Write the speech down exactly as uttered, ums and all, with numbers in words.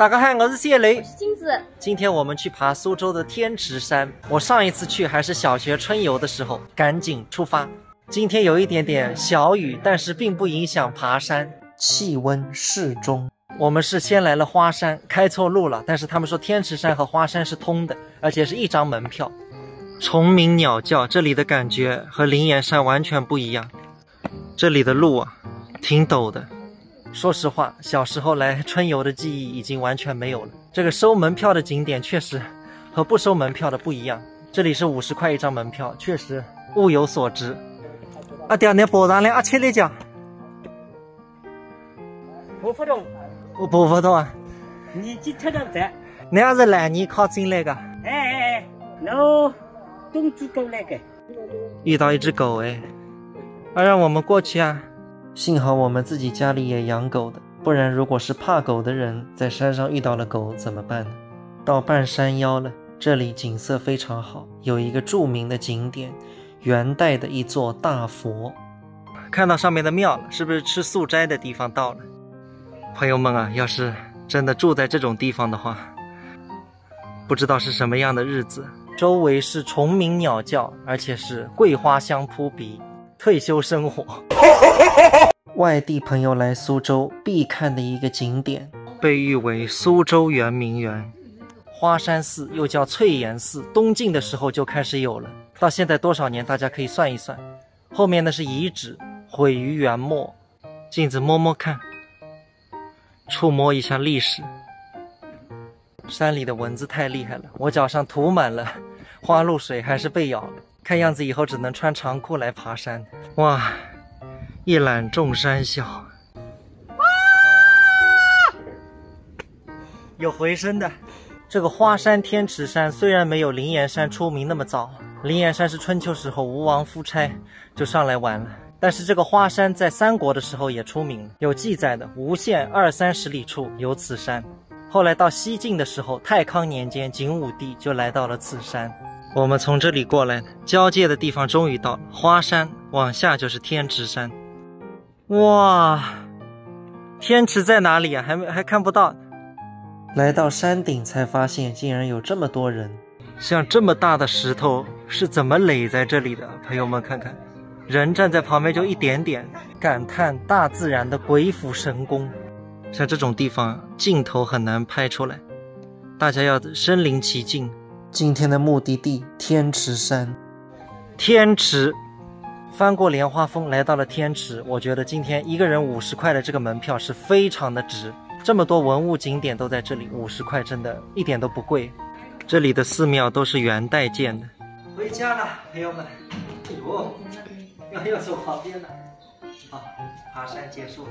大家好，我是谢雷。我是金子。今天我们去爬苏州的天池山。我上一次去还是小学春游的时候，赶紧出发。今天有一点点小雨，但是并不影响爬山，气温适中。我们是先来了花山，开错路了，但是他们说天池山和花山是通的，而且是一张门票。虫鸣鸟叫，这里的感觉和灵岩山完全不一样。这里的路啊，挺陡的。说实话，小时候来春游的记忆已经完全没有了。这个收门票的景点确实和不收门票的不一样。这里是五十块一张门票，确实物有所值。阿爹，你爬上来，阿七来讲。爬勿动。我爬勿动啊。年纪太大了。你还是来年考进来个？哎哎哎，侬冬季过来个。 遇到一只狗哎，啊，让我们过去啊。幸好我们自己家里也养狗的，不然如果是怕狗的人在山上遇到了狗怎么办呢？到半山腰了，这里景色非常好，有一个著名的景点，元代的一座大佛。看到上面的庙了，是不是吃素斋的地方到了？朋友们啊，要是真的住在这种地方的话， 不知道是什么样的日子。周围是虫鸣鸟叫，而且是桂花香扑鼻，退休生活。外地朋友来苏州必看的一个景点，被誉为苏州圆明园。花山寺又叫翠岩寺，东晋的时候就开始有了，到现在多少年？大家可以算一算。后面呢是遗址，毁于元末。镜子摸摸看，触摸一下历史。 山里的蚊子太厉害了，我脚上涂满了花露水，还是被咬了。看样子以后只能穿长裤来爬山。哇，一览众山小。有回声的。这个花山天池山虽然没有灵岩山出名那么早，灵岩山是春秋时候吴王夫差就上来玩了。 但是这个花山在三国的时候也出名，有记载的，吴县二三十里处有此山。后来到西晋的时候，太康年间景武帝就来到了此山。我们从这里过来，交界的地方终于到了，花山往下就是天池山。哇，天池在哪里啊？还没，还看不到。来到山顶才发现，竟然有这么多人。 像这么大的石头是怎么垒在这里的？朋友们看看，人站在旁边就一点点，感叹大自然的鬼斧神工。像这种地方，镜头很难拍出来，大家要身临其境。今天的目的地，天池山。天池，翻过莲花峰，来到了天池。我觉得今天一个人五十块的这个门票是非常的值。这么多文物景点都在这里，五十块真的一点都不贵。这里的寺庙都是元代建的。回家了，朋友们。哎呦，要要走旁边了。好，爬山结束了。